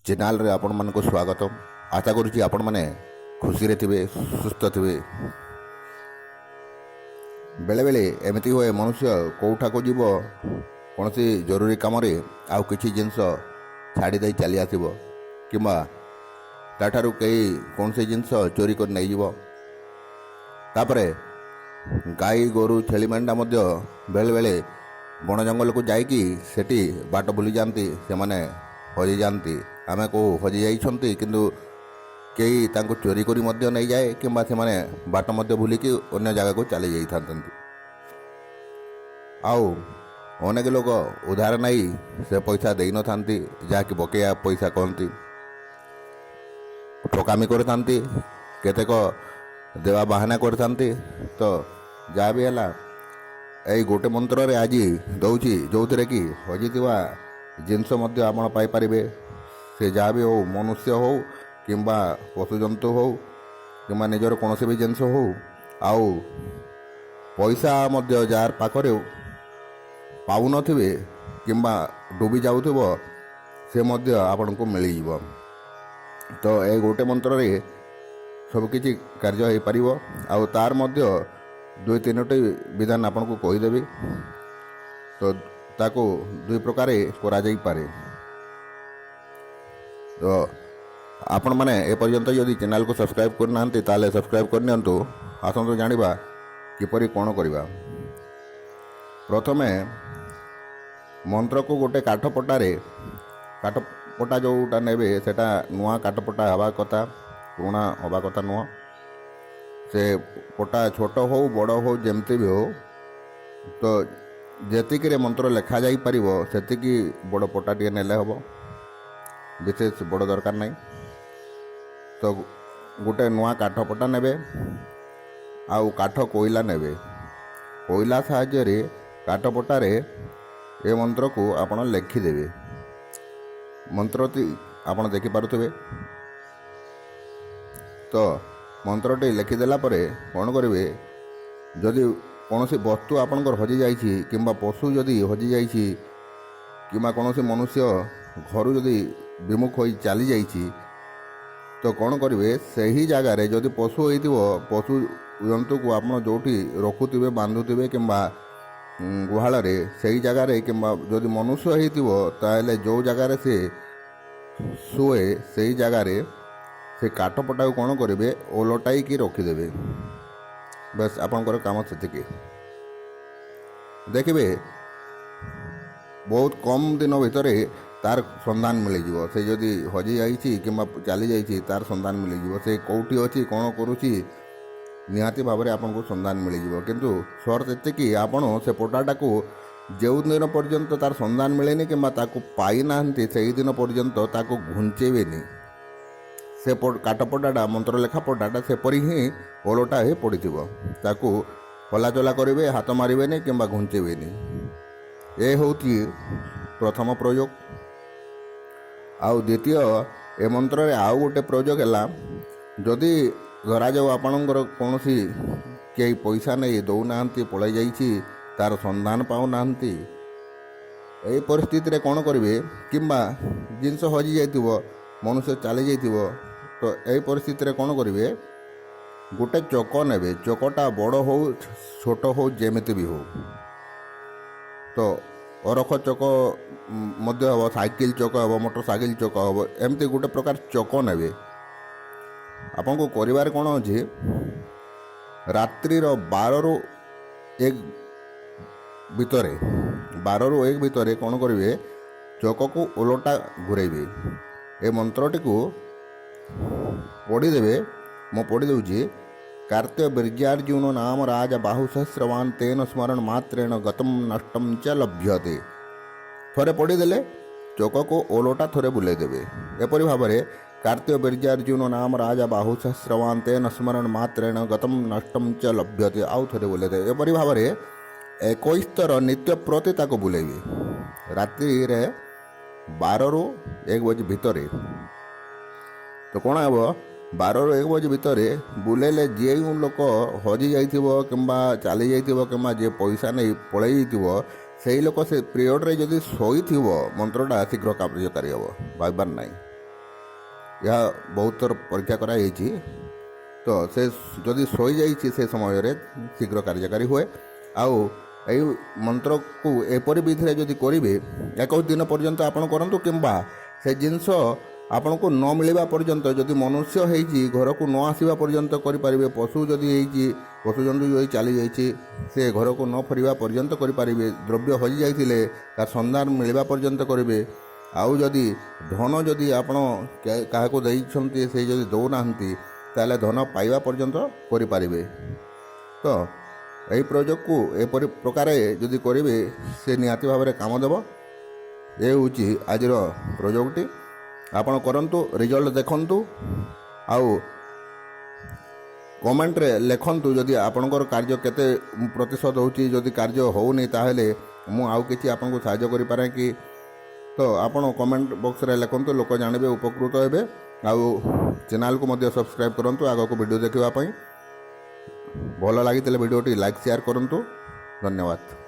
ଚ୍ୟାନେଲରେ ଆପଣମାନଙ୍କୁ ସ୍ୱାଗତ। ଆଶା କରୁଛି ଆପଣମାନେ ଖୁସିରେ ଥିବେ, ସୁସ୍ଥ ଥିବେ। ବେଳେବେଳେ ଏମିତି ହୁଏ, ମନୁଷ୍ୟ କେଉଁଠାକୁ ଯିବ କୌଣସି ଜରୁରୀ କାମରେ, ଆଉ କିଛି ଜିନିଷ ଛାଡ଼ି ଦେଇ ଚାଲି ଆସିବ କିମ୍ବା ତାଠାରୁ କେହି କୌଣସି ଜିନିଷ ଚୋରି କରି ନେଇଯିବ। ତାପରେ ଗାଈ ଗୋରୁ, ଛେଳି ମେଣ୍ଢା ମଧ୍ୟ ବେଳେବେଳେ ବଣ ଜଙ୍ଗଲକୁ ଯାଇକି ସେଠି ବାଟ ଭୁଲିଯାଆନ୍ତି, ସେମାନେ ହଜିଯାଆନ୍ତି। ଆମେ କହୁ ହଜିଯାଇଛନ୍ତି, କିନ୍ତୁ କେହି ତାଙ୍କୁ ଚୋରି କରି ମଧ୍ୟ ନେଇଯାଏ କିମ୍ବା ସେମାନେ ବାଟ ମଧ୍ୟ ଭୁଲିକି ଅନ୍ୟ ଜାଗାକୁ ଚାଲି ଯାଇଥାନ୍ତି। ଆଉ ଅନେକ ଲୋକ ଉଧାର ନେଇ ସେ ପଇସା ଦେଇନଥାନ୍ତି, ଯାହାକି ବକେୟା ପଇସା କହନ୍ତି। ଠକାମି କରିଥାନ୍ତି, କେତେକ ଦେବା ବାହାନା କରିଥାନ୍ତି। ତ ଯାହା ବି ହେଲା, ଏଇ ଗୋଟେ ମନ୍ତ୍ରରେ ଆଜି ଦେଉଛି, ଯେଉଁଥିରେ କି ହଜିଥିବା ଜିନିଷ ମଧ୍ୟ ଆପଣ ପାଇପାରିବେ। ସେ ଯାହା ବି ହେଉ, ମନୁଷ୍ୟ ହେଉ କିମ୍ବା ପଶୁଜନ୍ତୁ ହେଉ କିମ୍ବା ନିଜର କୌଣସି ବି ଜିନିଷ ହେଉ, ଆଉ ପଇସା ମଧ୍ୟ ଯାହାର ପାଖରେ ପାଉନଥିବେ କିମ୍ବା ଡୁବି ଯାଉଥିବ, ସେ ମଧ୍ୟ ଆପଣଙ୍କୁ ମିଳିଯିବ। ତ ଏ ଗୋଟେ ମନ୍ତ୍ରରେ ସବୁକିଛି କାର୍ଯ୍ୟ ହେଇପାରିବ। ଆଉ ତାର ମଧ୍ୟ ଦୁଇ ତିନୋଟି ବିଧାନ ଆପଣଙ୍କୁ କହିଦେବି। ତ ତାକୁ ଦୁଇ ପ୍ରକାରେ କରାଯାଇପାରେ। ତ ଆପଣମାନେ ଏପର୍ଯ୍ୟନ୍ତ ଯଦି ଚ୍ୟାନେଲକୁ ସବସ୍କ୍ରାଇବ୍ କରିନାହାନ୍ତି, ତାହେଲେ ସବସ୍କ୍ରାଇବ୍ କରିନିଅନ୍ତୁ। ଆସନ୍ତୁ ଜାଣିବା କିପରି କ'ଣ କରିବା। ପ୍ରଥମେ ମନ୍ତ୍ରକୁ ଗୋଟେ କାଠ ପଟାରେ, କାଠ ପଟା ଯେଉଁଟା ନେବେ ସେଇଟା ନୂଆ କାଠ ପଟା ହେବା କଥା, ପୁରୁଣା ହେବା କଥା ନୁହଁ। ସେ ପଟା ଛୋଟ ହେଉ, ବଡ଼ ହେଉ, ଯେମିତି ବି ହେଉ, ତ ଯେତିକିରେ ମନ୍ତ୍ର ଲେଖା ଯାଇପାରିବ ସେତିକି ବଡ଼ ପଟା ଟିକେ ନେଲେ ହେବ, ବିଶେଷ ବଡ଼ ଦରକାର ନାହିଁ। ତ ଗୋଟେ ନୂଆ କାଠ ପଟା ନେବେ ଆଉ କାଠ କୋଇଲା ନେବେ। କୋଇଲା ସାହାଯ୍ୟରେ କାଠ ପଟାରେ ଏ ମନ୍ତ୍ରକୁ ଆପଣ ଲେଖିଦେବେ। ମନ୍ତ୍ରଟି ଆପଣ ଦେଖିପାରୁଥିବେ। ତ ମନ୍ତ୍ରଟି ଲେଖିଦେଲା ପରେ କ'ଣ କରିବେ? ଯଦି କୌଣସି ବସ୍ତୁ ଆପଣଙ୍କର ହଜିଯାଇଛି କିମ୍ବା ପଶୁ ଯଦି ହଜିଯାଇଛି କିମ୍ବା କୌଣସି ମନୁଷ୍ୟ ଘରୁ ଯଦି ବିମୁଖ ହୋଇ ଚାଲିଯାଇଛି, ତ କ'ଣ କରିବେ? ସେହି ଜାଗାରେ ଯଦି ପଶୁ ହେଇଥିବ, ପଶୁ ଜନ୍ତୁକୁ ଆପଣ ଯେଉଁଠି ରଖୁଥିବେ, ବାନ୍ଧୁଥିବେ କିମ୍ବା ଗୁହାଳରେ, ସେଇ ଜାଗାରେ, କିମ୍ବା ଯଦି ମନୁଷ୍ୟ ହେଇଥିବ, ତାହେଲେ ଯେଉଁ ଜାଗାରେ ସେ ଶୁଏ ସେଇ ଜାଗାରେ ସେ କାଠ ପଟାକୁ କ'ଣ କରିବେ? ଓଲଟାଇକି ରଖିଦେବେ। ବାସ୍, ଆପଣଙ୍କର କାମ ସେତିକି। ଦେଖିବେ, ବହୁତ କମ୍ ଦିନ ଭିତରେ ତାର ସନ୍ଧାନ ମିଳିଯିବ। ସେ ଯଦି ହଜିଯାଇଛି କିମ୍ବା ଚାଲିଯାଇଛି, ତାର ସନ୍ଧାନ ମିଳିଯିବ। ସେ କେଉଁଠି ଅଛି, କ'ଣ କରୁଛି, ନିହାତି ଭାବରେ ଆପଣଙ୍କୁ ସନ୍ଧାନ ମିଳିଯିବ। କିନ୍ତୁ ସର୍ତ୍ତ ଏତିକି, ଆପଣ ସେ ପଟାଟାକୁ ଯେଉଁ ଦିନ ପର୍ଯ୍ୟନ୍ତ ତାର ସନ୍ଧାନ ମିଳେନି କିମ୍ବା ତାକୁ ପାଇନାହାନ୍ତି, ସେଇଦିନ ପର୍ଯ୍ୟନ୍ତ ତାକୁ ଘୁଞ୍ଚେଇବେନି। ସେ କାଠ ପଟାଟା, ମନ୍ତ୍ର ଲେଖା ପଟାଟା ସେପରି ହିଁ ଓଲଟା ହେଇ ପଡ଼ିଥିବ। ତାକୁ ହଲାଚଲା କରିବେ, ହାତ ମାରିବେନି କିମ୍ବା ଘୁଞ୍ଚେଇବେନି। ଏ ହେଉଛି ପ୍ରଥମ ପ୍ରୟୋଗ। ଆଉ ଦ୍ୱିତୀୟ, ଏ ମନ୍ତ୍ରରେ ଆଉ ଗୋଟେ ପ୍ରୟୋଗ ହେଲା, ଯଦି ଧରାଯାଉ ଆପଣଙ୍କର କୌଣସି କେହି ପଇସା ନେଇ ଦେଉନାହାନ୍ତି, ପଳାଇ ଯାଇଛି, ତାର ସନ୍ଧାନ ପାଉନାହାନ୍ତି, ଏହି ପରିସ୍ଥିତିରେ କ'ଣ କରିବେ? କିମ୍ବା ଜିନିଷ ହଜିଯାଇଥିବ, ମନୁଷ୍ୟ ଚାଲି ଯାଇଥିବ, ତ ଏହି ପରିସ୍ଥିତିରେ କ'ଣ କରିବେ? ଗୋଟେ ଚକ ନେବେ। ଚକଟା ବଡ଼ ହେଉ, ଛୋଟ ହେଉ, ଯେମିତି ବି ହେଉ, ତ ଅରଖ ଚକ ମଧ୍ୟ ହେବ, ସାଇକେଲ ଚକ ହେବ, ମୋଟର ସାଇକେଲ ଚକ ହେବ, ଏମିତି ଗୋଟେ ପ୍ରକାର ଚକ ନେବେ। ଆପଣଙ୍କୁ କରିବାରେ କ'ଣ ଅଛି? ରାତ୍ରିର 12ରୁ 1 ଭିତରେ, 12ରୁ 1 ଭିତରେ କ'ଣ କରିବେ? ଚକକୁ ଓଲଟା ଘୁରେଇବେ, ଏ ମନ୍ତ୍ରଟିକୁ ପଢ଼ିଦେବେ। ମୁଁ ପଢ଼ି ଦେଉଛି। କାର୍ତ୍ତିବୀର୍ଯ୍ୟାର୍ଜୁନ ନାମ ରାଜା ବାହୁ ସହସ୍ରବାନ ତେନ ସ୍ମରଣ ମାତ୍ରେଣ ଗତମ ନଷ୍ଟମ ଚ ଲଭ୍ୟତେ। ଥରେ ପଢ଼ିଦେଲେ ଚକକୁ ଓଲଟା ଥରେ ବୁଲେଇ ଦେବେ ଏପରି ଭାବରେ, କାର୍ତ୍ତିବୀର୍ଯ୍ୟାର୍ଜୁନ ନାମ ରାଜା ବାହୁ ସହସ୍ରବାନ ତେନ ସ୍ମରଣ ମାତ୍ରେଣ ଗତମ ନଷ୍ଟମ ଚ ଲଭ୍ୟତେ। ଆଉ ଥରେ ବୁଲେଇ ଦେବେ। ଏପରି ଭାବରେ 21 ଥର ନିତ୍ୟ ପ୍ରତି ତାକୁ ବୁଲେଇବେ ରାତିରେ 12ରୁ 1 ବଜେ ଭିତରେ। ତ କ'ଣ ହେବ? 12ରୁ 1 ବଜେ ଭିତରେ ବୁଲେଇଲେ ଯେଉଁ ଲୋକ ହଜି ଯାଇଥିବ କିମ୍ବା ଚାଲି ଯାଇଥିବ କିମ୍ବା ଯିଏ ପଇସା ନେଇ ପଳେଇ ଯାଇଥିବ, ସେଇ ଲୋକ ସେ ପିରିୟଡ଼ରେ ଯଦି ଶୋଇଥିବ, ମନ୍ତ୍ରଟା ଶୀଘ୍ର କାର୍ଯ୍ୟକାରୀ ହେବ, ଭାବିବାର ନାହିଁ। ଏହା ବହୁତ ଥର ପରୀକ୍ଷା କରାଯାଇଛି। ତ ସେ ଯଦି ଶୋଇଯାଇଛି, ସେ ସମୟରେ ଶୀଘ୍ର କାର୍ଯ୍ୟକାରୀ ହୁଏ। ଆଉ ଏଇ ମନ୍ତ୍ରକୁ ଏପରି ବିଧିରେ ଯଦି କରିବେ, 21 ଦିନ ପର୍ଯ୍ୟନ୍ତ ଆପଣ କରନ୍ତୁ କିମ୍ବା ସେ ଜିନିଷ ଆପଣଙ୍କୁ ନ ମିଳିବା ପର୍ଯ୍ୟନ୍ତ, ଯଦି ମନୁଷ୍ୟ ହେଇଛି ଘରକୁ ନ ଆସିବା ପର୍ଯ୍ୟନ୍ତ କରିପାରିବେ। ପଶୁ ଯଦି ହେଇଛି, ପଶୁଜନ୍ତୁ ଯଦି ଚାଲିଯାଇଛି, ସେ ଘରକୁ ନ ଫେରିବା ପର୍ଯ୍ୟନ୍ତ କରିପାରିବେ। ଦ୍ରବ୍ୟ ହଜିଯାଇଥିଲେ ତାର ସନ୍ଧାନ ମିଳିବା ପର୍ଯ୍ୟନ୍ତ କରିବେ। ଆଉ ଯଦି ଧନ ଯଦି ଆପଣ କାହାକୁ ଦେଇଛନ୍ତି, ସେ ଯଦି ଦେଉନାହାନ୍ତି, ତାହେଲେ ଧନ ପାଇବା ପର୍ଯ୍ୟନ୍ତ କରିପାରିବେ। ତ ଏହି ପ୍ରୟୋଗକୁ ଏପରି ପ୍ରକାରେ ଯଦି କରିବେ, ସେ ନିହାତି ଭାବରେ କାମ ଦେବ। ଏ ହେଉଛି ଆଜିର ପ୍ରୟୋଗଟି। ଆପଣ କରନ୍ତୁ, ରେଜଲ୍ଟ ଦେଖନ୍ତୁ ଆଉ କମେଣ୍ଟରେ ଲେଖନ୍ତୁ ଯଦି ଆପଣଙ୍କର କାର୍ଯ୍ୟ କେତେ ପ୍ରତିଶତ ହେଉଛି। ଯଦି କାର୍ଯ୍ୟ ହେଉନି, ତାହେଲେ ମୁଁ ଆଉ କିଛି ଆପଣଙ୍କୁ ସାହାଯ୍ୟ କରିପାରେ କି? ତ ଆପଣ କମେଣ୍ଟ ବକ୍ସରେ ଲେଖନ୍ତୁ, ଲୋକ ଜାଣିବେ, ଉପକୃତ ହେବେ। ଆଉ ଚ୍ୟାନେଲକୁ ମଧ୍ୟ ସବସ୍କ୍ରାଇବ୍ କରନ୍ତୁ ଆଗକୁ ଭିଡ଼ିଓ ଦେଖିବା ପାଇଁ। ଭଲ ଲାଗିଥିଲେ ଭିଡ଼ିଓଟି ଲାଇକ୍, ସେୟାର କରନ୍ତୁ। ଧନ୍ୟବାଦ।